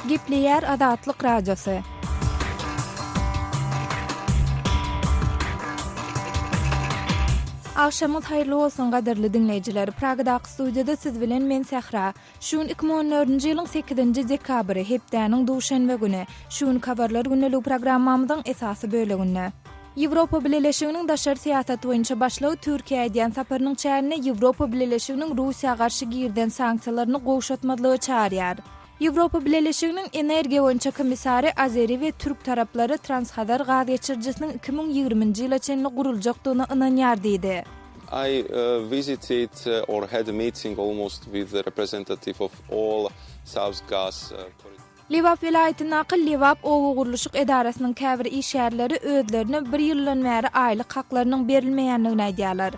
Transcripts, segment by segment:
Gepleýär Azatlyk Radiosy. Agşamyňyz haýyrly bolsun gadyrly diňleýjiler. Pragadaky studiýada siz bilen men Sähra. Şu gün 2014-nji ýylyň 8-nji dekabry, hepdäniň duşenbe güni. Şu günki habarlar gündeligi programmamyzyň esasy böleginde. Ýewropa Bileleşiginiň daşary syýasat boýunça başlygy Türkiýä edýän saparynyň çäginde Ýewropa Bileleşiginiň Russiýa garşy girizen sanksiýalaryny gowşatmazlyga çagyrýar. Ýewropa Bileleşiginiň energiýa boýunça komissary azeri we türk taraplary Transhazar gaz geçirijisiniň 2020-nji ýyla çenli guruljakdygyna ynanýar diýdi. I visited or had a meeting almost with the representative of all South Gas corridor. Lebap welaýatyndaky Lebap oba gurluşyk edarasynyň käbir işgärleri özlerine bir ýyldan bäri aýlyk haklarynyň berilmeýändigini aýdýarlar.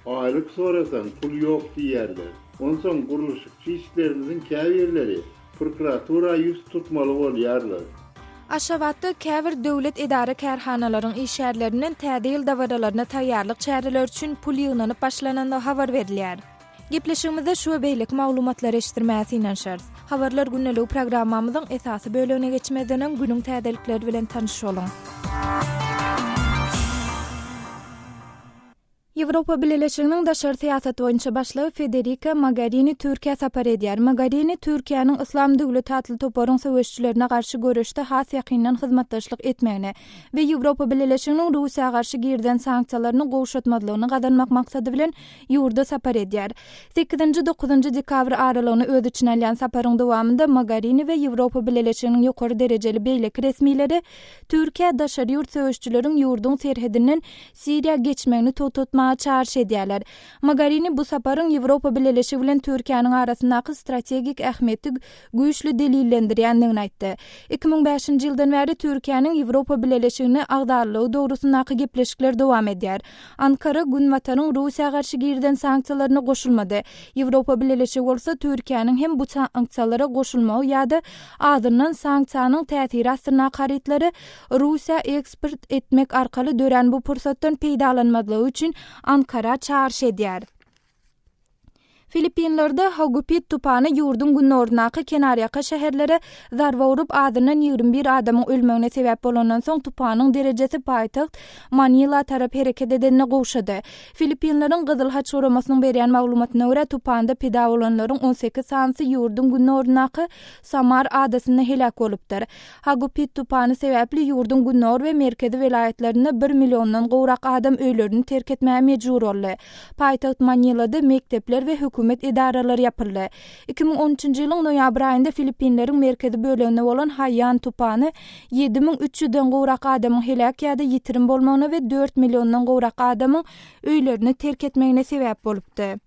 Aýlyk sorasaň, pul ýok diýýärler. Onsoň gurluşykçy işçilerimiziň käbirleri prokuratura ýüz tutmaly bolýarlar. Aşgabatda käbir döwlet edara-kärhanalaryň işgärlerinden Täze ýyl dabaralaryna taýýarlyk çäreleri üçin pul ýygnanyp başlanandygy habar berilýär. Gepleşigimizde şu we beýleki maglumatlary eşitdirmäge synanyşarys. Habarlar gündeligi programmamyzyň esasy bölegine geçmezden öň günüň täzelikleri bilen tanyş boluň. Ýewropa Bileleşiginiň daşary syýasat boýunça başlygy Federika Mogarini Türkiýä sapar edýär. Mogarini Türkiýäniň Yslam döwleti atly toparyň söweşijilerine garşy göreşde has ýakyndan hyzmatdaşlyk etmegini we Ýewropa Bileleşiginiň Russiýa garşy girizen sanksiýalaryny gowşatmazlygyny gazanmak maksady bilen ýurda sapar edýär. Sekizinji-dokuzynjy dekabr aralygyny öz içine alýan saparyň dowamynda Mogarini we Ýewropa Bileleşiginiň ýokary derejeli beýleki resmileri Türkiýä daşary ýurt söweşijileriň ýurduň serhedinden Siriýa geçmegini togtatmaga çagyryş edýärler. Mogarini bu saparyň Ýewropa Bileleşigi bilen Türkiýäniň arasyndaky strategik ähmiýeti güýçli delillendirýändigini aýtdy. 2005-nji ýyldan bäri Türkiýäniň Ýewropa Bileleşigine agzalygy dogrusyndaky gepleşikler dowam edýär. Ankara Günbataryň Russiýa garşy girizen sanksiýalaryna goşulmady. Ýewropa Bileleşigi bolsa Türkiýäniň hem bu sanksiýalara goşulmagy ýa-da azyndan sanksiýanyň täsiri astyndaky harytlary Russiýa eksport etmek arkaly dörän bu pursatdan peýdalanmazlygy üçin Ankara çagyryş edýär. Filippinlerde Hagupit tupany ýurduň günoryndaky kenarýaka şäherlere zarba urup, azyndan 21 adamyň ölmegine sebäp bolandan soň tupanyň derejesi paýtagt Manila tarap hereket edende gowşady. Filippinleriň Gyzyl Haç guramasynyň berýän maglumatyna görä, tupanda pida bolanlaryň 18 sanysy ýurduň günoryndaky Samar adasynda heläk bolupdyr. Hagupit tupany sebäpli ýurduň gündogar we merkezi welaýatlarynda bir milliondan gowrak adam öýlerini terk etmäge mejbur boldy. Paýtagt Manilada mekdepler we hökümet edaralary ýapyldy. 2013-nji ýylyň noýabr aýynda Filippinleriň merkezi böleginde bolan Haýýan tupany 7300-den gowrak adamyň heläk ýa-da ýitirim bolmagyna we dört milliondan gowrak adamyň öýlerini terk etmegine sebäp bolupdy.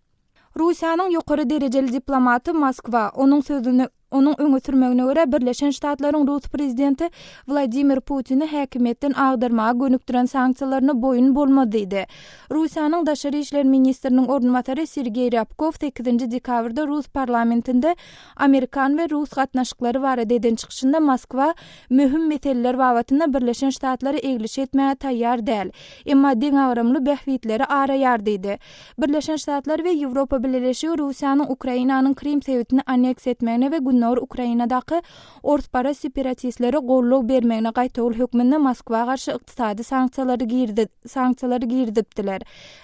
Russiýanyň ýokary derejeli diplomaty Moskwa, onuň sözüne Onuň öňe sürmegine görä, Birleşen Ştatlaryň rus prezidenti Wladimir Putini häkimiýetden agdarmaga gönükdiren sanksiýalaryna boýun bolmaz diýdi. Russiýanyň daşary işler ministriniň orunbasary Sergeý Rýabkow sekizinji dekabrda rus parlamentinde amerikan we rus gatnaşyklary barada eden çykyşynda Moskwa möhüm meseleler babatynda Birleşen Ştatlara eglişi etmäge taýýar däl, emma deňagramly bähbitleri araýar diýdi. Birleşen Ştatlar we Ýewropa Bileleşigi Russiýanyň Ukrainanyň Krym sebitini anneksiýa etmegine we gündogar Ukrainadaky orsparaz separatistlere goldaw bermegine gaýtawul hökmünde Moskwa garşy ykdysady sanksiýalary sanksiýalary girizipdiler.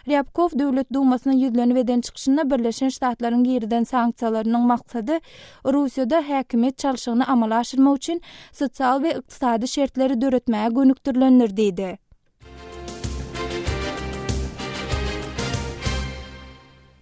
Rýabkow Döwlet Dumasyna ýüzlenip eden çykyşynda Birleşen Ştatlaryň girizen sanksiýalarynyň maksady Russiýada häkimiýet çalşygyny amala aşyrmak üçin sosial we ykdysady şertleri döretmäge gönükdirilendir diýdi.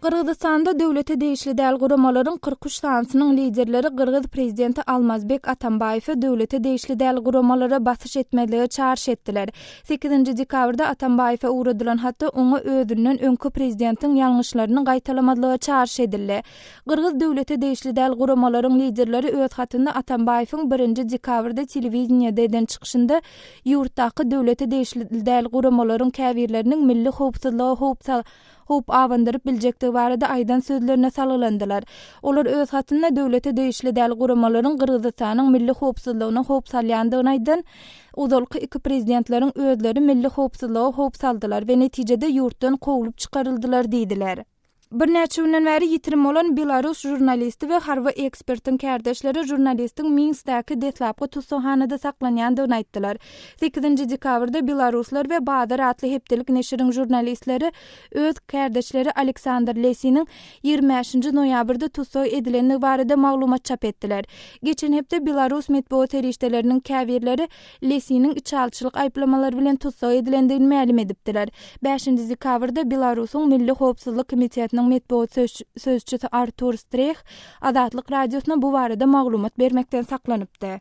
Gyrgyzystanda döwlete degişli däl guramalaryň 43 sanysynyň liderleri gyrgyz prezidenti Almazbek Atambaýewe döwlete degişli däl guramalara basyş etmezlige çagyryş etdiler. Sekizinji dekabrda Atambaýewe ugradylan hatda oňa özünden öňki prezidentiň ýalňyşlaryny gaýtalamazlyga çagyryş edildi. Gyrgyz döwlete degişli däl guramalaryň liderleri öz hatynda Atambaýewiň birinji dekabrda telewideniýede eden çykyşynda ýurtdaky döwlete degişli däl guramalaryň käbirleriniň milli howpsuzlyga howp howp abandyryp biljekdigi barada aýdan sözlerine salgylandylar. Olar öz hatynda döwlete degişli däl guramalaryň Gyrgyzystanyň milli howpsuzlygyna howp salýandygyny aýdan ozalky iki prezidentleriň özleri milli howpsuzlyga howp saldylar we netijede ýurtdan kowlup çykaryldylar diýdiler. Birnäçe günden bäri ýitirim bolan belarus žurnalisti we harby ekspertiň kärdeşleri žurnalistiň Minskdäki deslapky tussaghanada saklanýandygyny aýtdylar. Sekizinji dekabrda belaruslar we Bazar atly hepdelik neşiriň žurnalistleri öz kärdeşleri Aleksandr Lesiniň 25-nji noýabrda tussag edilendigi barada maglumat çap etdiler. Geçen hepde belarus metbugat serişdeleriniň käbirleri Lesiniň içalyçylyk aýyplamalary bilen tussag edilendigini mälim edipdiler. Bäşinji dekabrda Belarusyň Milli howpsuzlyk komitetiniň metbugat sözçüsi Artur Streh Azatlyk Radiosyna bu barada maglumat bermekden saklanypdy.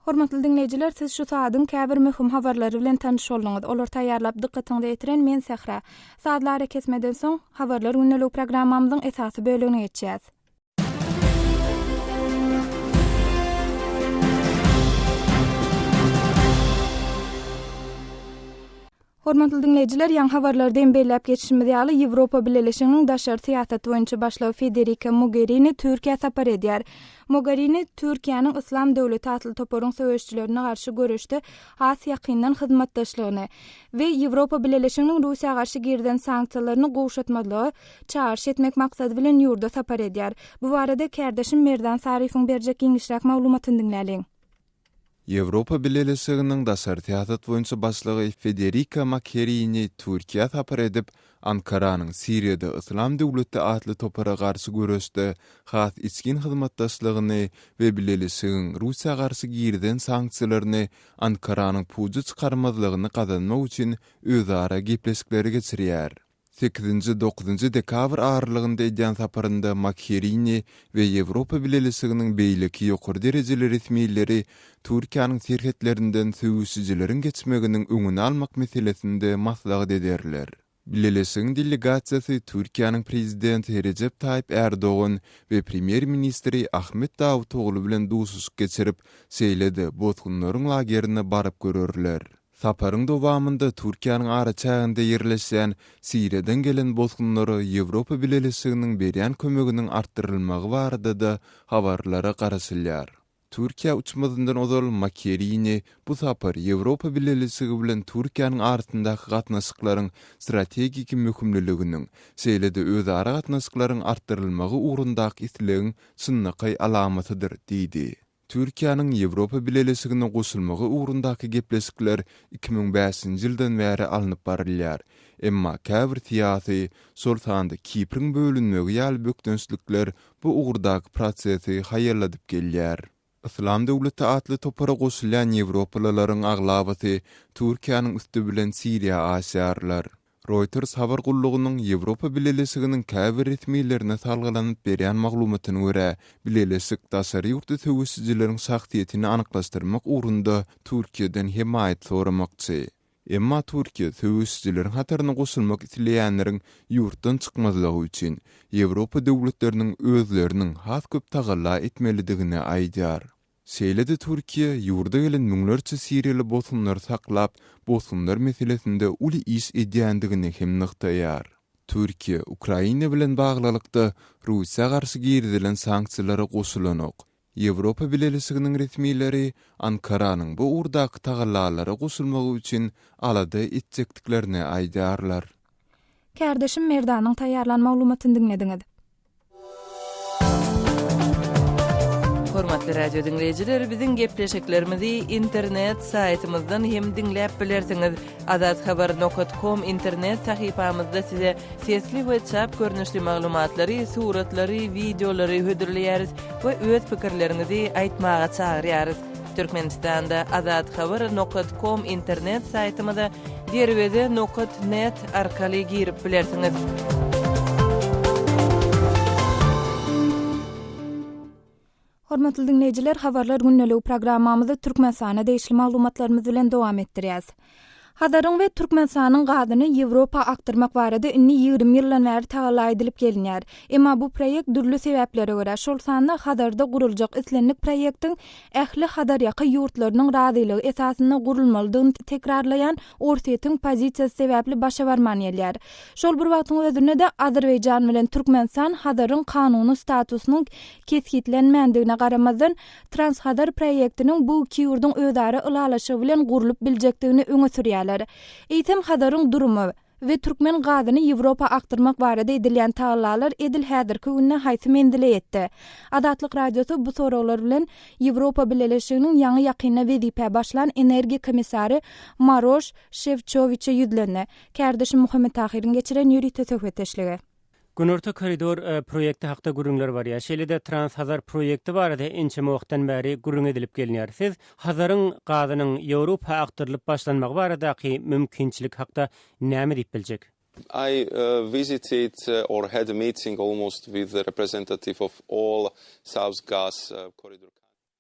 Hormatly diňleýjiler, siz şu saadyň käbir möhüm habarlary bilen tanyş bolduňyz. Olary taýýarlap dykgatyňyza ýetiren men Sähra. Sazly arakesmeden soň, Habarlar gündeligi programmamyzyň esasy bölegine geçýäs. Hormatly diňleýjiler, ýaňy habarlarda hem belläp geçişimiz ýaly, Ýewropa Bileleşiginiň daşary syýasat boýunça başlygy Federika Mogerini Türkiýä sapar edýär. Mogerini Türkiýäniň Yslam döwleti atly toparyň söweşijilerine garşy göreşde has ýakyndan hyzmatdaşlygyny we Ýewropa Bileleşiginiň Russiýa garşy girizen sanksiýalaryny gowşatmazlyga çagyryş etmek maksady bilen ýurda sapar edýär. Bu barada kärdeşim Merdan Saryýewiň berjek giňişräk maglumatyny diňläliň. Ýewropa Bileleşiginiň daşary syýasat boýunça başlygy Federika Mogherini Türkiýä sapar edip, Ankaranyň Siriýada Yslam döwleti atly topara garşy göreşde has içgin hyzmatdaşlygyny we Bileleşigiň Russiýa garşy girizen sanksiýalaryny Ankaranyň puja çykarmazlygyny gazanmak üçin özara gepleşikleri geçirýär. Sekizinji-dokuzynjy dekabr aralygynda edýän saparynda Mogherini we Ýewropa Bileleşiginiň beýleki ýokary derejeli resmileri Türkiýäniň serhetlerinden söweşijileriň geçmeginiň öňüni almak meselesinde maslahat ederler. Bileleşigiň delegasiýasy Türkiýäniň Prezidenti Rejep Taýyp Ärdogan we Premýer-ministri Ahmet Dawutogly bilen duşuşyk geçirip, şeýle-de bosgunlaryň lagerine baryp görerler. Saparyň dowamynda Türkiýäniň araçäginde ýerleşýän Siriýadan gelen bosgunlara Ýewropa Bileleşiginiň berýän kömeginiň artdyrylmagy barada-da habarlara garaşylýar. Türkiýä uçmazyndan ozal Mogherini bu sapar Ýewropa Bileleşigi bilen Türkiýäniň arasyndaky gatnaşyklaryň strategik möhümliliginiň, şeýle-de özara gatnaşyklaryň artdyrylmagy ugrundaky islegiň çynlakaý alamatydyr diýdi. Türkiýäniň Ýewropa Bileleşigine goşulmagy ugrundaky gepleşikler 2005-nji ýyldan bäri alnyp barylýar. Emma käbir syýasy, şol sanda Kipriň bölünmegi ýaly bökdençlikler bu ugurdaky prosesi haýalladyp gelýär. Yslam döwleti atly topara goşulýan ýewropalylaryň aglabasy Türkiýäniň üsti bilen Siriýa aşýarlar. Reuters habar gullugynyň Ýewropa Bileleşiginiň käbir resmilerine salgylanyp berýän maglumatyna görä, bileleşik daşary ýurtly söweşijileriň şahsyýetini anyklaşdyrmak ugrunda Türkiýeden hemaýat soramakçy. Emma Türkiýe söweşijileriň hataryna goşulmak isleýänleriň ýurtdan çykmazlygy üçin, Ýewropa döwletleriniň özleriniň has köp tagalla etmelidigini aýdýar. Şeýle-de Türkiýe ýurda gelen müňlerçe siriýaly bosgunlary saklap, bosgunlar meselesinde uly iş edýändigini hem nygtaýar. Türkiýe Ukraina bilen baglylykda Russiýa garşy girizilen sanksiýalara goşulanok. Ýewropa Bileleşiginiň resmileri Ankaranyň bu ugurdaky tagallalara goşulmagy üçin alada etjekdiklerini aýdýarlar. Kärdeşim Merdanyň taýýarlan maglumatyny diňlediňiz. Hormatly radio diňleýjiler, biziň gepleşiklerimizi internet saýtymyzdan hem diňläp bilersiňiz. Azathabar nokat kom internet sahypamyzda size sesli we çap görnüşli maglumatlary, suratlary, wideolary hödürleýäris we öz pikirleriňizi aýtmaga çagyrýarys. Türkmenistanda Azathabar nokat kom internet saýtymyza Derweze nokat net arkaly girip bilersiňiz. Hormatly diňleýjiler, Habarlar gündeligi programmamyzy Türkmenistana degişli maglumatlarymyz bilen dowam etdirýäs. Hazaryň we Türkmenistanyň gazyny Ýewropa akdyrmak barada indi 20 ýyldan bäri tagalla edilip gelinýär. Emma bu proýekt dürli sebäplere görä, şol sanda Hazarda guruljak islendik proýektiň ähli Hazarýaka ýurtlarynyň razylygy esasynda gurulmalydygyny tekrarlaýan Orsýetiň pozisiýasy sebäpli başa barman gelýär. Şol bir wagtyň özünde-de Azerbaýjan bilen Türkmenistan Hazaryň kanuny statusynyň kesgitlenmändigine garamazdan, Transhazar proýektiniň bu iki ýurduň özara ylalaşygy bilen gurlup biljekdigini öňe sürýärler. edýärler. Eýsem Hazaryň durumy we türkmen gazyny Ýewropa akdyrmak barada edilýän tagallalar edil häzirki günde haýsy menzile ýetdi? Azatlyk Radiosy bu soraglar bilen Ýewropa Bileleşiginiň ýaňy-ýakynda wezipä başlan energiýa komissary Maroş Şewçowiçe ýüzlendi. Kärdeşim Muhammet Tahyryň geçiren ýörite söhbetdeşligi. Günorta koridor proýekti hakda gürrüňler barýar. Şeýle-de Trans-Hazar proýekti barada ençeme wagtdan bäri gürrüň edilip gelinýär. Siz Hazaryň gazynyň Ýewropa akdyrylyp başlanmagy baradaky mümkinçilik hakda näme diýip biljek? I visited or had a meeting almost with the representative of all South Gas Corridor countries.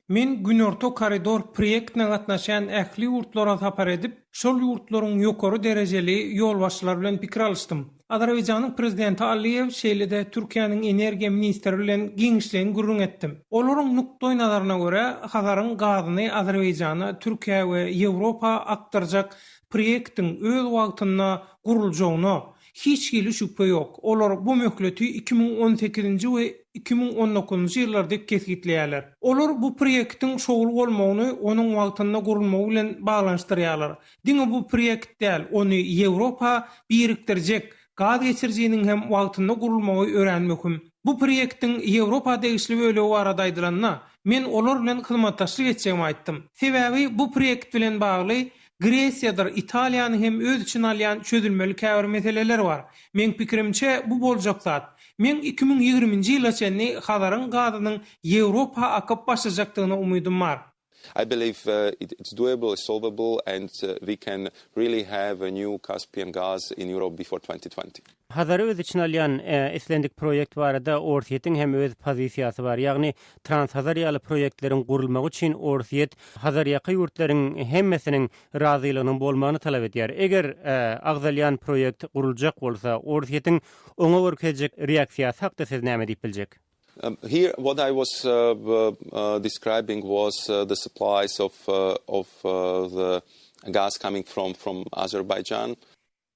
Men Günorta koridor proýektine gatnaşýan ähli ýurtlara sapar edip, şol ýurtlaryň ýokary derejeli ýolbaşçylary bilen pikir alyşdym. Azerbaýjanyň Prezidenti Aliýew, şeýle-de Türkiýäniň energiýa ministri bilen giňişleýin gürrüň etdim. Olaryň nukdaýnazaryna görä, Hazaryň gazyny Azerbaýjana, Türkiýä we Ýewropa akdyrjak proýektiň öz wagtynda guruljagyna, Hiç hili şübhe ýok, olar bu möhleti 2018-nji we 2019-njy ýyllar diýip kesgitleýärler. Olar bu proýektiň şowly bolmagyny onuň wagtynda gurulmagy bilen baglanyşdyrýarlar. Diňe bu proýekt däl, ony Ýewropa birikdirjek gaz geçirijiniň hem wagtynda gurulmagy örän möhüm. Bu proýektiň Ýewropa degişli bölegi barada aýdylanda, men olar bilen hyzmatdaşlyk etjegimi aýtdym. Sebäbi bu proýekt bilen bagly Gresiýadyr Italiýany hem öz içine alýan çözülmeli käbir meseleler bar. Meň pikirimçe, bu boljak zat. Meň 2020-nji ýyla çenli Hazaryň gazynyň Ýewropa akyp başlajakdygyna umydym bar. I believe it's doable, solvable and we can really have a new Caspian gas in Europe before 2020. Hazary öz içine alýan islendik proýekt barada Orsýetiň hem öz pozisiýasy bar. Ýagny Transhazar ýaly proýektleriň gurulmagy üçin Orsýet Hazarýaka ýurtlaryň hemmesiniň razylygynyň bolmagyny talap edýär. Eger agzalýan proýekt guruljak bolsa, Orsýetiň oňa görkezjek reaksiýasy hakda siz näme diýip biljek? Here what I was describing was the supplies of of the gas coming from from Azerbaijan.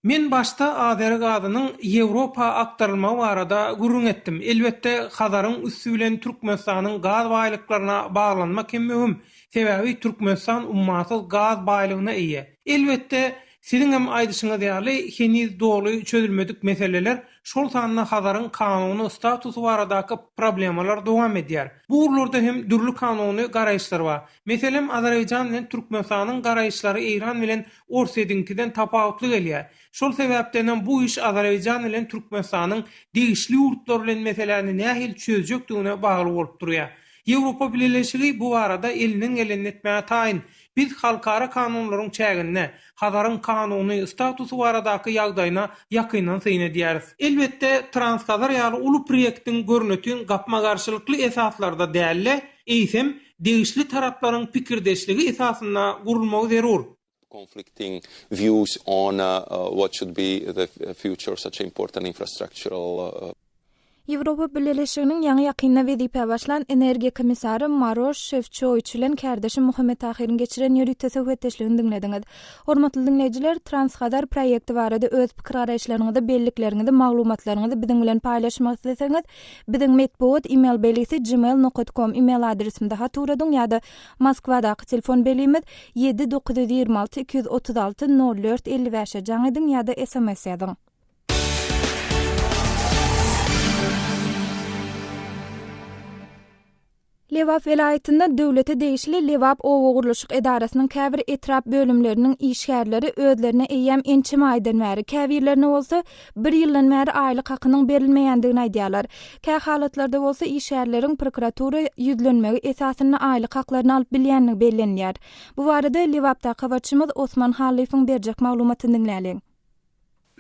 Men başda azeri gazynyň Ýewropa akdyrylmagy barada gürrüň etdim. Elbetde, Hazaryň üsti bilen Türkmenistanyň gaz baýlyklaryna baglanmak hem möhüm. Sebäbi Türkmenistan ummasyz gaz baýlygyna eýe. Elbetde, siziň hem aýdyşyňyz ýaly, heniz doly çözülmedik meseleler, şol sanda Hazaryň kanuny statusy baradaky problemalar dowam edýär. Bu ugurlarda hem dürli kanuny garaýyşlar bar. Meselem, Azerbaýjan bilen Türkmenistanyň garaýyşlary Eýran bilen Orsýetiňkiden tapawutly gelýär. Şol sebäpdenem bu iş Azerbaýjan bilen Türkmenistanyň degişli ýurtlar bilen meseläni nähili çözjekdigine bagly bolup durýar. Ýewropa Bileleşigi bu barada elinden gelenini etmäge taýyn. Biz halkara kanunlaryň çäginde Hazaryň kanuny statusy baradaky ýagdaýyna ýakyndan syn edýäris. Elbetde, Transhazar ýaly uly proýektiň görnetin gapma-garşylykly esaslarda däl-de, eýsem, degişli taraplaryň pikirdeşligi esasynda gurulmagy zerur. Conflicting views on what should be the future of such important infrastructural. Ýewropa Bileleşiginiň ýaňy-ýakynda wezipä başlan energiýa komissary Maroş Şefçowiç bilen kärdeşim Muhammet Tahyryň geçiren ýörite söhbetdeşligini diňlediňiz. Hormatly diňleýjiler, Transhazar proýekti barada öz pikir-garaýyşlaryňyzy, bellikleriňizi, maglumatlaryňyzy biziň bilen paýlaşmak isleseňiz, biziň metbugat e-mail belgisi gmail nokat kom e-mail adresimize hat ugradyň ýa-da Moskwadaky telefon belgimiz ýedi 926 236 04 55-e jaň ediň ýa-da sms ýazyň. Lebap welaýatynda döwlete degişli Lebap obagurluşyk edarasynyň käbir etrap bölümleriniň işgärleri özlerine eýýäm ençeme aýdan bäri, käbirlerine bolsa bir ýyldan bäri aýlyk hakynyň berilmeýändigini aýdýarlar. Kä halatlarda bolsa işgärleriň prokuratura ýüzlenmegi esasynda aýlyk haklaryny alyp bilýändigi bellenilýär. Bu barada Lebapdaky habarçymyz Osman Hallyýewiň berjek maglumatyny diňläliň.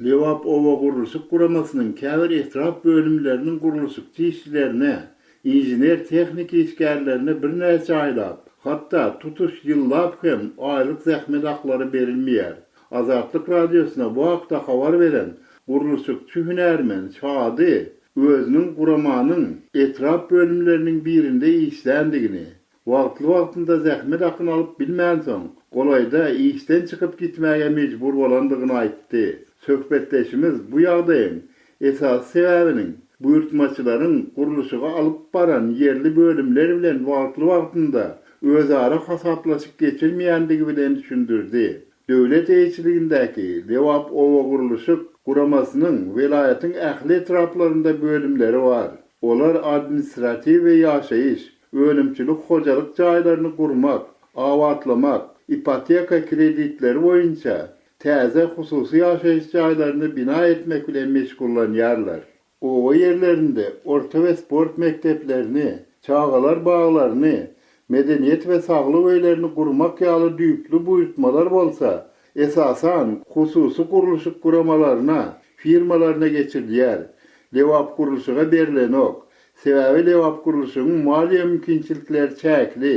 Lebap obagurluşyk guramasynyň käbir etrap bölümleriniň gurluşykçy işçilerine, inžener-tehniki işgärlerine birnäçe aýlap, hatda tutuş ýyllap hem aýlyk zähmet haklary berilmeýär. Azatlyk Radiosyna bu hakda habar beren gurluşykçy hünärmen Şady özüniň guramanyň etrap bölümleriniň birinde işländigini, Wagtly-wagtynda zähmet hakyny alyp bilmänsoň, golaýda işden çykyp gitmäge mejbur bolandygyny aýtdy. Söhbetdeşimiz bu ýagdaýyň esasy sebäbiniň buýurtmaçylaryň gurluşygy alyp baran ýerli bölümler bilen wagtly-wagtynda özara hasaplaşyk geçirmeýändigi bilen düşündirdi. Döwlet eýeçiligindäki Lebap-obagurluşyk guramasynyň welaýatyň ähli etraplarynda bölümleri bar. Olar administratiw we ýaşaýyş, önümçilik-hojalyk jaýlaryny gurmak, abatlamak, ipoteka kreditleri boýunça täze hususy ýaşaýyş jaýlaryny bina etmek bilen meşgullanýarlar. Oba ýerlerinde orta we sport mekdeplerini, çagalar baglaryny, medeniýet we saglyk öýlerini gurmak ýaly düýpli buýurtmalar bolsa, esasan, hususy gurluşyk guramalaryna, firmalaryna geçirilýär. Lebapgurluşyga berlenok. Sebäbi Lebapgurluşygyň maliýe mümkinçilikleri çäkli.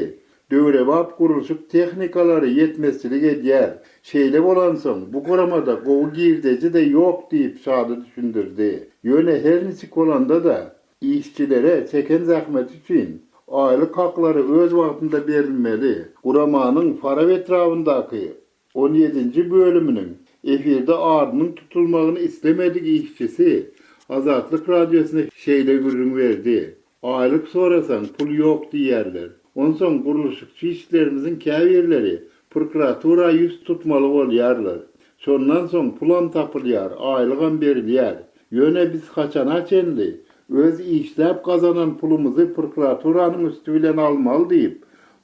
Döwrebap gurluşyk tehnikalary ýetmezçilik edýär. Şeýle bolansoň, bu guramada gowy girdeji-de ýok diýip, Şady düşündirdi. Ýöne her niçik bolanda-da, işçilere çeken zähmeti üçin aýlyk haklary öz wagtynda berilmeli. Guramanyň Farap etrabyndaky On ýedinji bölüminiň efirde adynyň tutulmagyny islemedik işçisi Azatlyk Radiosyna şeýle gürrüň berdi, Aýlyk sorasaň, pul ýok diýýärler. Onsoň gurluşykçy işçilerimiziň käbirleri prokuratura ýüz tutmaly bolýarlar. Şondan soň pulam tapylýar, aýlygam berilýär. Ýöne biz haçana çenli öz işläp gazanan pulumyzy prokuraturanyň üsti bilen almaly diýip,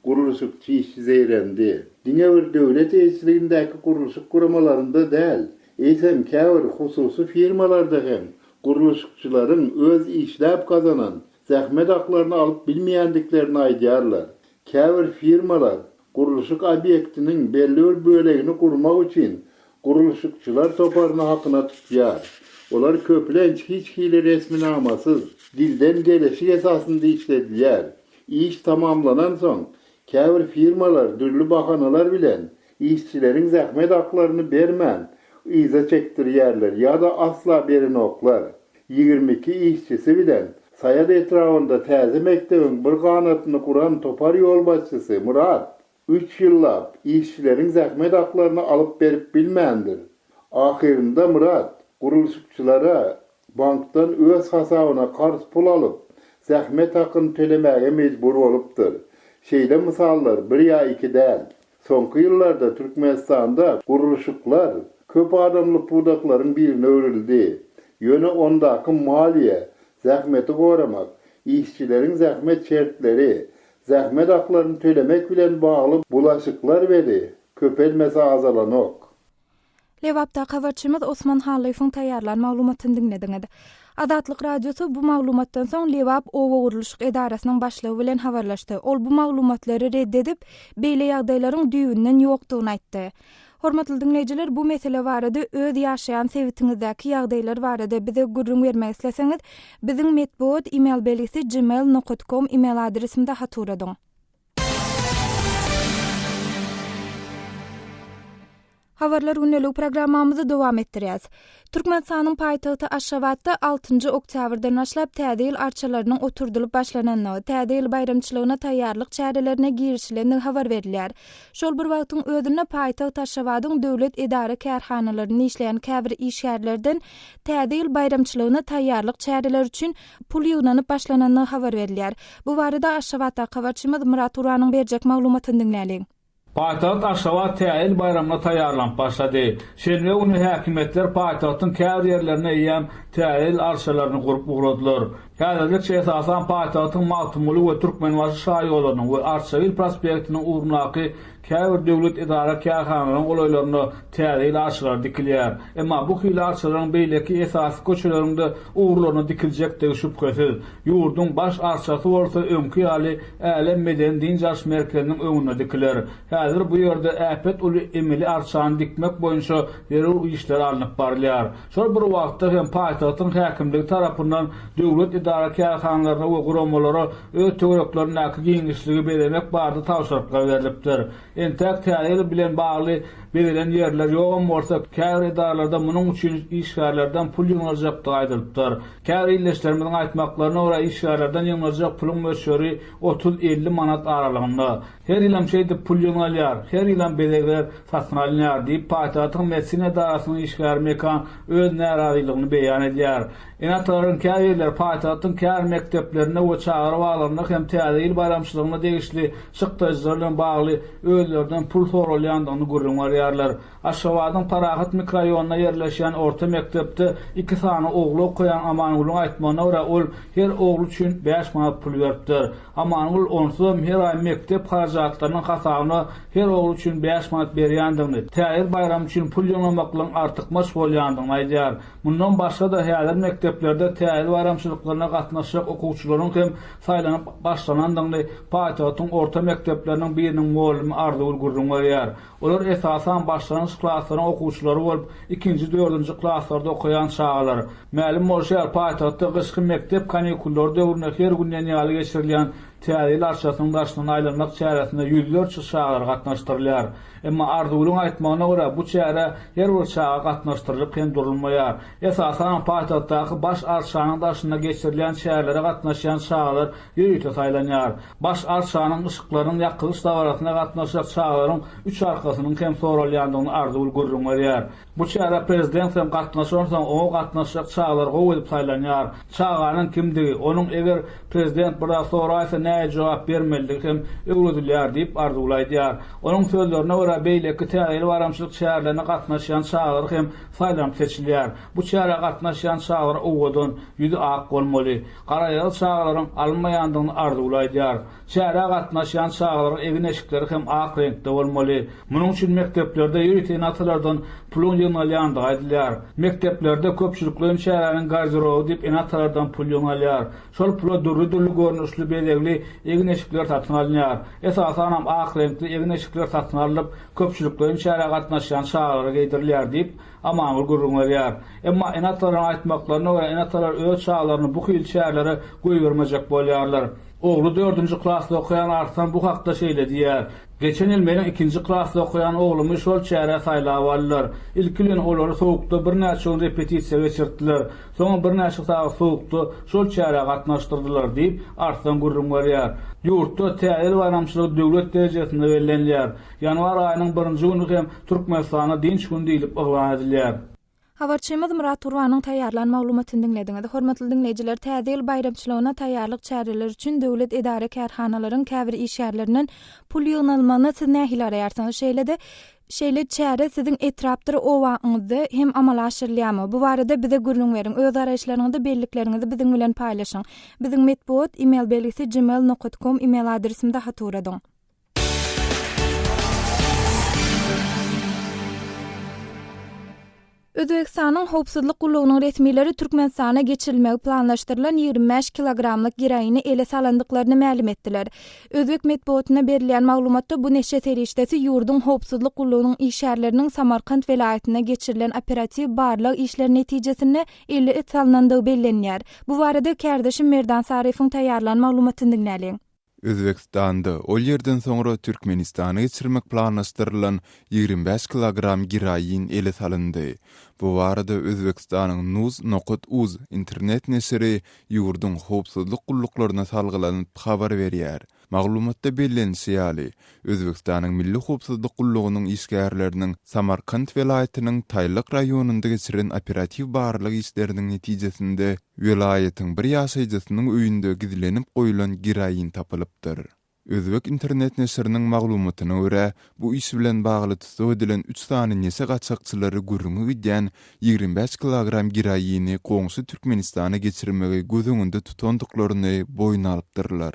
gurluşykçy işçi zeýrendi. Diňe bir döwlet eýeçiligindäki gurluşyk guramalarynda däl, eýsem käbir hususy firmalarda hem gurluşykçylaryň öz işläp gazanan zähmet haklaryny alyp bilmeýändiklerini aýdýarlar. Käbir firmalar gurluşyk obýektiniň belli bir bölegini gurmak üçin gurluşykçylar toparyny hakyna tutýar. Olar köplenç hiç hili resminamasyz, dilden geleşik esasynda işledilýär. Iş tamamlanansoň, käbir firmalar dürli bahanalar bilen işçileriň zähmet haklaryny bermän, yza çekdirýärler ýa-da asla berenoklar. 22 işçisi bilen Saýat etrabynda täze mekdebiň bir ganatyny guran topar ýolbaşçysy Myrat üç ýyllap işçileriň zähmet haklaryny alyp berip bilmändir. Ahyrynda Myrat gurluşykçylara bankdan öz hasabyna karz pul alyp, zähmet hakyny tölemäge mejbur bolupdyr. Şeýle mysallar bir ýa iki däl. Soňky ýyllarda Türkmenistanda gurluşyklar köp adamly pudaklaryň birine öwrüldi. Ýöne ondaky maliýe, zähmeti goramak, işçileriň zähmet şertleri, zähmet haklaryny tölemek bilen bagly bulaşyklar weli köpelmese azalanok. Lebapdaky habarçymyz Osman Hallyýewiň taýýarlan maglumatyny diňlediňiz. Azatlyk Radiosy bu maglumatdan soň Lebap obagurluşyk edarasynyň başlygy bilen habarlaşdy. Ol bu maglumatlary red edip, beýle ýagdaýlaryň düýbünden ýokdugyny aýtdy. Hormatly diňleýjiler, bu mesele barada öz ýaşaýan sebitiňizdäki ýagdaýlar barada bize gürrüň bermek isleseňiz, biziň metbugat email belgisi gmail nokat kom email adresimize hat ugradyň. Habarlar gündeligi programmamyzy dowam etdirýäs. Türkmenistanyň paýtagty Aşgabatda altynjy oktýabrdan başlap Täze ýyl arçalarynyň oturdylyp başlanandygy, Täze ýyl baýramçylygyna taýýarlyk çärelerine girişilendigi habar berilýär. Şol bir wagtyň özünde paýtagt Aşgabadyň döwlet edara-kärhanalarynda işleýän käbir işgärlerden Täze ýyl baýramçylygyna taýýarlyk çäreleri üçin pul ýygnanyp başlanandygy habar berilýär. Bu barada Aşgabatdaky habarçymyz Myrat Guranyň berjek maglumatyny diňläliň. Paýtagt Aşgabat Täze ýyl baýramyna taýýarlanyp başlady. Şenbe güni häkimiýetler paýtagtyň käbir ýerlerinde eýýäm Täze ýyl arçalaryny gurup ugradylar. Häzirlikçe esasan paýtagtyň Magtymguly we Türkmenbaşy şaýollarynyň we Arçabil prospektiniň ugrundaky käbir döwlet edara-kärhanalaryň golaýlarynda Täze ýyl arçalary dikilýär. Emma bu hili arçalaryň beýleki esasy köçeleriň-de ugurlaryna dikiljekdigi şübhesiz. Ýurduň baş arçasy bolsa öňki ýaly Älem medeni-dynç alyş merkeziniň öňünde dikiler. Häzir bu ýerde äpet uly emeli arçany dikmek boýunça zerur işler alnyp barylýar. Şol bir wagtda hem paýtagtyň häkimligi tarapyndan döwlet edara-kärhanalaryna we guramalara öz töwereklerindäki giňişligi bezemek barada tabşyryklar berlipdir. Entäk Täze ýyl bilen bagly bezelen ýerler ýogam bolsa, käbir edaralarda munuň üçin işgärlerden pul ýygnaljakdygy aýdylypdyr. Käbir ildeşlerimiziň aýtmaklaryna görä, işgärlerden ýygnaljak puluň möçberi otuz-elli manat aralygynda. Her ýylam şeýdip pul ýygnalýar, her ýylam bezegler satyn alynýar diýip, paýtagtyň medisina edarasynyň işgäri Mekan öz närazylygyny beýan edýär. Ene-atalaryň käbirleri paýtagtyň käbir mekdeplerinde we çagalar baglarynda hem Täze ýyl baýramçylygyna degişli çykdajylar bilen bagly özlerinden pul soralýandygyny gürrüň berýär. berýärler. Aşgabadyň Parahat mikroraýonynda ýerleşýän orta mekdepde iki sany ogly okaýan Amangülüň aýtmagyna görä, ol her ogly üçin bäş manat pul beripdir. Amangül onsuzam her aý mekdep harajatlarynyň hasabyna her ogly üçin bäş manat berýändigini, Täze ýyl baýramy üçin pul ýygnamaklygyň artykmaç bolýandygyny aýdýar. Mundan başga-da, häzir mekdeplerde Täze ýyl baýramçylyklaryna gatnaşjak okuwçylaryň hem saýlanyp başlanandygyny paýtagtyň orta mekdepleriniň biriniň mugallymy Arzygül gürrüň berýär. Olar esasan başlangyç klaslaryň okuwçylary bolup, ikinji, dördünji klaslarda okaýan çagalar. Mälim bolşy ýaly, paýtagtda gyşky mekdep kanikullary döwründe her gün diýen ýaly geçirilýän Täze ýyl arçasynyň daşyndan aýlanmak çäresine ýüzlerçe çagalar gatnaşdyrylýar. Emma Arzuwlyň aýtmagyna görä, bu çärä her bir çaga gatnaşdyrylyp hem durulmaýar. Esasanam paýtagtdaky baş arçanyň daşynda geçirilýän çärelere gatnaşýan çagalar ýörite saýlanýar. Baş arçanyň yşyklarynyň ýakylyş dabarasyna gatnaşjak çagalaryň üç arkasynyň hem soralýandygyny Arzygül gürrüň berýär. Bu çärä prezident hem gatnaşansoň, oňa gatnaşjak çagalar gowy edip saýlanýar. Çaganyň kimdigi, onuň eger prezident bir zat soraýsa nähili jogap bermelidigi hem öwredilýär diýip, Arzygül aýdýar. Onuň sözlerine görä, beýleki Täze ýyl baýramçylyk çärelerine gatnaşýan çagalar hem saýlanyp seçilýär. Bu çärä gatnaşýan çagalar owadan, ýüzi ak bolmaly. Garaýagyz çagalaryň alynmaýandygyny Arzygül aýdýar. Çärä gatnaşýan çagalaryň egin-eşikleri hem ak reňkde bolmaly. Munuň üçin mekdeplerde ýörite ene-atalardan puluň ýygnalýandygy aýdylýar. Mekdeplerde köpçülikleýin çäräniň garderoby diýip ene-atalardan pul ýygnalýar. Şol pula dürli-dürli görnüşli bezegli egin-eşikler satyn alynýar. Esasanam ak reňkli egin-eşikler satyn alnyp, köpçülikleýin çärä gatnaşýan çagalara geýdirilýär diýip, Amangül gürrüň berýär. Emma ene-atalaryň aýtmaklaryna görä, ene-atalar öz çagalaryny bu hili çärelere goýbermejek bolýarlar. Ogly dördünji klasda okaýan Arslan bu hakda şeýle diýýär, Geçen ýyl meniň ikinji klasda okaýan oglumy şol çärä saýlap aldylar. Ilki bilen olary sowukda birnäçe gün repetisiýa geçirtdiler. Soňam birnäçe sagat sowukda şol çärä gatnaşdyrdylar diýip, Arslan gürrüň berýär. Ýurtda Täze ýyl baýramçylygy döwlet derejesinde bellenilýär. Ýanwar aýynyň birinji güni hem Türkmenistanda dynç güni diýlip yglan edilýär. Habarçymyz Myrat Gurbanyň taýýarlan maglumatyny diňlediňiz. Hormatly diňleýjiler, Täze ýyl baýramçylygyna taýýarlyk çäreleri üçin döwlet edara-kärhanalaryň käbir işgärlerinden pul ýygnalmagyna siz nähili garaýarsyňyz? Şeýle-de, şeýle çäre siziň etrapdyr obaňyzda hem amala aşyrylýarmy? Bu barada bize gürrüň beriň. Öz garaýyşlaryňyzy, bellikleriňizi biziň bilen paýlaşyň. Biziň metbugat e-mail belgisi gmail nokat kom e-mail adresimize hat ugradyň. Özbegistanyň howpsuzlyk gullugynyň resmileri Türkmenistana geçirilmegi planlaşdyrylan 25 kilogramlyk geroini ele salandyklaryny mälim etdiler. Özbek metbugatynda berilýän maglumatda bu neşe serişdesi ýurduň howpsuzlyk gullugynyň işgärleriniň Samarkant welaýatynda geçirilen operatiw barlag işleri netijesinde ele salnandygy bellenýär. Bu barada kärdeşim Merdan Saryýewiň taýýarlan maglumatyny diňläliň. Özbegistanda ol ýerden soňra Türkmenistana geçirmek planlaşdyrylan 25 kilogram geroin ele salyndy. Bu barada Özbegistanyň Nuz nokat uz internet neşiri ýurduň howpsuzlyk gulluklaryna salgylanyp habar berýär. Maglumatda bellenişi ýaly, Özbegistanyň Milli howpsuzlyk gullugynyň işgärleriniň Samarkant welaýatynyň Taýlyk raýonynda geçiren operatiw barlag işleriniň netijesinde welaýatyň bir ýaşaýjysynyň öýünde gizlenip goýlan geroin tapylypdyr. Özbek internet neşiriniň maglumatyna görä, bu iş bilen bagly tussag edilen üç sany neşe gaçakçylary gürrüňi gidýän 25 kilogram geroini goňşy Türkmenistana geçirmegi göz öňünde tutandyklaryny boýun alypdyrlar.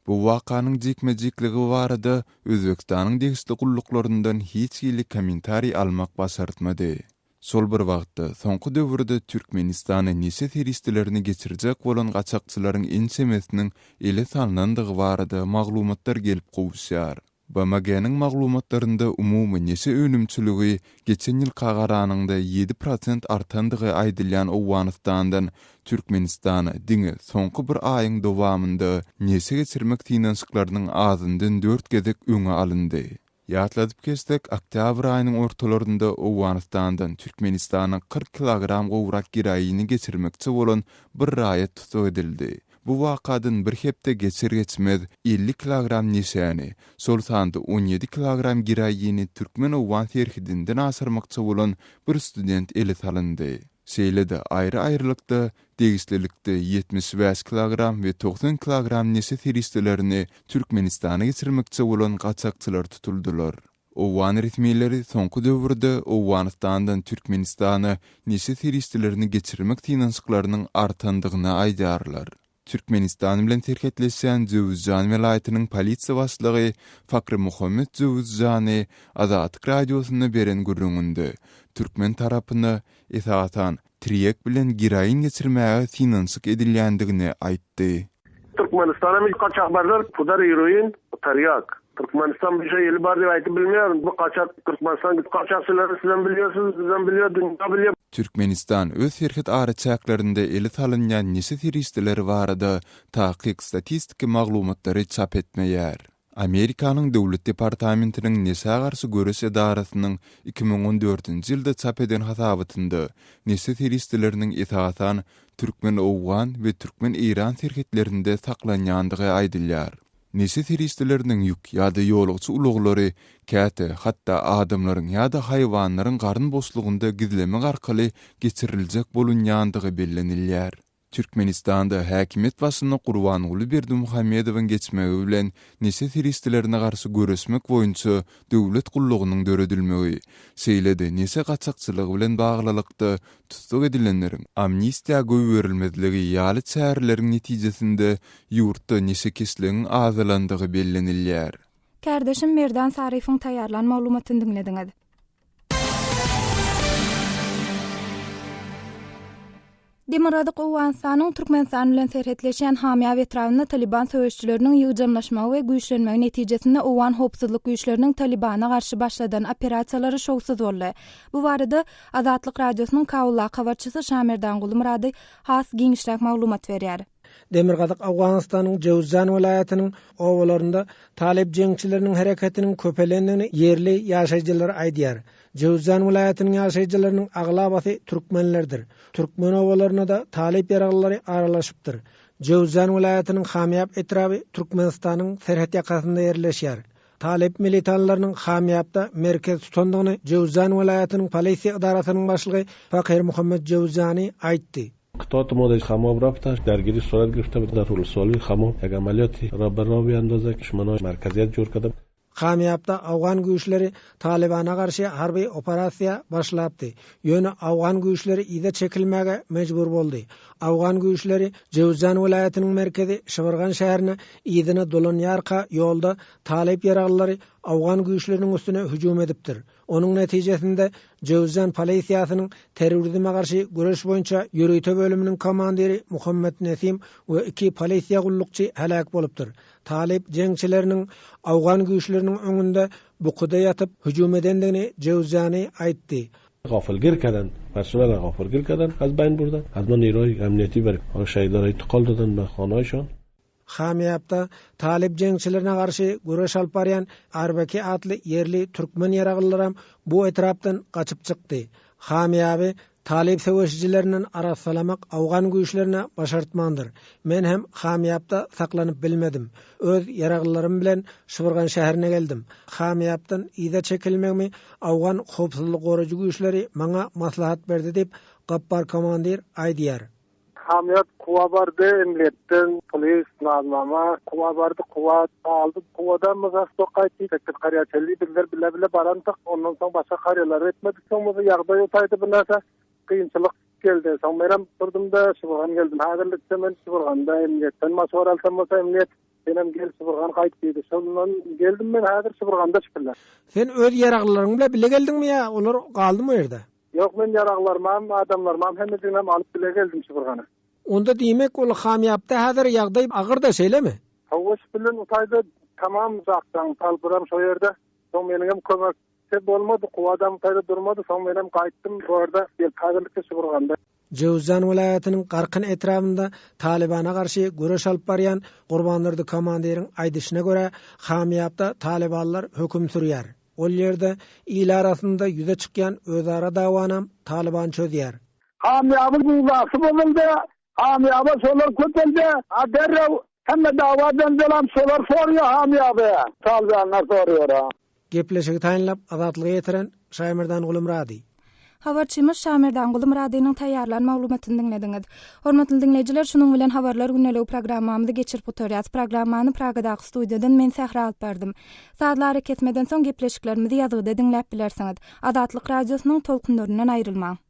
Bu wakanyň jikme-jikligi barada Özbegistanyň degişli gulluklaryndan hiç hili kommentariý almak başartmady. Şol bir wagtda, soňky döwürde Türkmenistana neşe serişdelerini geçirjek bolan gaçakçylaryň ençemesiniň ele salnandygy barada maglumatlar gelip gowuşýar. BMG-niň maglumatlarynda umumy neşe önümçiligi geçen ýylka garanyňda 7% artandygy aýdylýan Owganystandan Türkmenistana diňe soňky bir aýyň dowamynda neşe geçirmek synanyşyklarynyň azyndan dört gezek öňi alyndy. Ýatladyp geçsek, oktýabr aýynyň ortalarynda Owganystandan Türkmenistana 40 kilogram gowrak geroini geçirmekçi bolan bir raýat tussag edildi. Bu wakadan bir hepde geçer-geçmez 50 kilogram neşäni, şol sanda 17 kilogram geroini türkmen-owgan serhedinden aşyrmakçy bolan bir student ele salyndy. Şeýle-de, aýry-aýrylykda, degişlilikde 75 kilogram we 90 kilogram neşe serişdelerini Türkmenistana geçirmekçi bolan gaçakçylar tutuldylar. Owgan resmileri soňky döwürde Owganystandan Türkmenistana neşe serişdelerini geçirmek synanyşyklarynyň artandygyny aýdýarlar. Türkmenistan bilen serhetleşýän Jöwüzjan welaýatynyň polisiýa başlygy Fakrymuhammet Jöwüzjany Azatlyk Radiosyna beren gürrüňinde türkmen tarapyna, esasan, tirýek bilen geroin geçirmäge synanyşyk edilýändigini aýtdy. Türkmenistana bir gaçak barlar, pudar heroin, tarýak. Türkmenistan bir şey eli bar diýip aýdyp bilmeýärin. Bu gaçak Türkmenistan gaçakçylary sizem bilýärsiňiz, bizem bilýär, dünýä bilýär. Türkmenistan öz serhet araçäklerinde ele salynýan neşe serişdeleri barada takyk statistiki maglumatlary çap etmeýär. Amerikanyň Döwlet departamentiniň Neşä garşy göreş edarasynyň 2014-nji ýylda çap eden hasabatynda neşe serişdeleriniň esasan türkmen-owgan we türkmen-eýran serhetlerinde saklanýandygy aýdylýar. Neşe serişdeleriniň ýük ýa-da ýolagçy ulaglary käte hatda adamlaryň ýa-da haýwanlaryň garyn boşlugynda gizlemek arkaly geçiriljek bolunýandygy bellenilýär. Türkmenistanda häkimiýet başyna Gurbanguly Berdimuhamedowyň geçmegi bilen neşe serişdelerine garşy göreşmek boýunça döwlet gullugynyň döredilmegi, şeýle-de neşe gaçakçylygy bilen baglylykda tussag edilenleriň amnistiýa goýberilmezligi ýaly çäreleriň netijesinde ýurtda neşekeşligiň azalandygy bellenilýär. Kärdeşim Merdan Saryýewiň taýýarlan maglumatyny diňlediňiz. Demirgazyk Owganystanyň Türkmenistan bilen serhetleşýän Hamýab etrabynda Talyban söweşijileriniň ýygjamlaşmagy we güýçlenmegi netijesinde owgan howpsuzlyk güýçleriniň Talybana garşy başladan operasiýalary şowsuz boldy. Bu barada Azatlyk Radiosynyň Kabuldaky habarçysy Şamerdan Gulumyrady has giňişräk maglumat berýär. Demirgazyk Owganystanyň Jöwüzjan welaýatynyň obalarynda talyp jeňçileriniň hereketiniň köpelendigini ýerli ýaşaýjylar aýdýar. Jöwüzjan welaýatynyň ýaşaýjylarynyň aglabasy türkmenlerdir. Türkmen obalaryna-da talyp ýaraglylary aralaşypdyr. Jöwüzjan welaýatynyň Hamýap etraby Türkmenistanyň serhet ýakasynda ýerleşýär. Talyp militanlarynyň Hamýapda merkez tutandygyny Jöwüzjan welaýatynyň polisiýa edarasynyň başlygy Fakir Muhammet Jöwüzjani aýtdy. Kamýapda owgan güýçleri Talybana garşy harby operasiýa başlapdy. Ýöne owgan güýçleri yza çekilmäge mejbur boldy. Owgan güýçleri Jöwüzjan welaýatynyň merkezi Şybyrgan şäherine yzyna dolanýarka ýolda talyp ýaraglylary owgan güýçleriniň üstüne hüjüm edipdir. Onuň netijesinde Jöwüzjan polisiýasynyň terrorizme garşy göreş boýunça ýörite bölüminiň komandiri Muhammet Nesim we iki polisiýa gullukçy heläk bolupdyr. Talyp jeňçileriniň owgan güýçleriniň öňünde bukuda ýatyp hüjüm edendigini Jöwüzjani aýtdy. Gafylgir keden, personel gafylgir keden az beýn burdan, az ma niroý emniýeti ber, şehidlere intikal dadan be hanaýşan. Hamýapda talyp jeňçilerine garşy göreş alyp barýan Arbeki atly ýerli türkmen ýaraglylaram bu etrapdan gaçyp çykdy. Hamýaby talyp söweşijilerinden arassalamak owgan güýçlerine başartmandyr. Men hem Hamýapda saklanyp bilmedim. Öz ýaraglylarym bilen Şybyrgan şäherine geldim. Hamýapdan yza çekilmegimi owgan howpsuzlyk goraýjy güýçleri maňa maslahat berdi diýip, Gapbar komandir aýdýar. Hamyýat Kuwa bardy, emniýetden polis Nazmama Kuwa bardy, Kuwa aldy. Kuwadan Muzaftok gaýtdy, sekiz karýa çenli bizler bile-bile barandyk. Ondan soň başga karýalara etmedik. Soň bolsa ýagdaý utaýdy birnäçe kynçylyk geldi. Soň menem turdum-da Şybyrgan geldim. Häzirlikçe men Şybyrganda emniýetden maşwara alsam bolsa emniýet senem gel Şybyrgan gaýt diýdi. Şondan geldim men häzir Şybyrganda şükürler. Sen öz ýaraglylaryň bile bile geldiňmi ýa olar galdymy o ýerde? Ýok, men ýaraglarymam, adamlarymam hemmejiginem alyp bile geldim Şybyrgana. Onda diýmek ol Hamýapda häzir ýagdaý agyr-da, şeýlemi? Hawa, bilen utaýda tamam uzakdan, talpyram şo ýerde. Soň meniňem kömekçi bolmady, kuwadam utaýda durmady, soň menem gaýtdym bu ýerde, gelip häzirlikçe Şybyrganda. Jöwüzjan welaýatynyň Garkyn etrabynda Talybana garşy göreş alyp barýan Gurbandurdy komandiriň aýdyşyna görä, Hamýapda talybanlar höküm sürýär. Ol ýerde il arasynda ýüze çykýan özara dawanam Talyban çözýär. Hamýabyň guzasy bozuldy, Hamýaba şolar köpeldi, a derrew hemme dawa jenjelam şolar sorýar Hamýaby, Talybanlar sorýar. Gepleşigi taýynlap Azatlyga ýetiren Şaýmerdan Gulumyrady. Habarçymyz Şamerdanguly Myradynyň taýýarlan maglumatyny diňlediňiz. Hormatly diňleýjiler, şunuň bilen Habarlar gündeligi programmamyzy geçirip gutarýas. Programmany Pragadaky studiýadan men Sähra alyp bardym. Sazly arakesmeden soň gepleşiklerimizi ýazgyda diňläp bilersiňiz. Azatlyk Radiosynyň tolkunlaryndan aýrylmaň.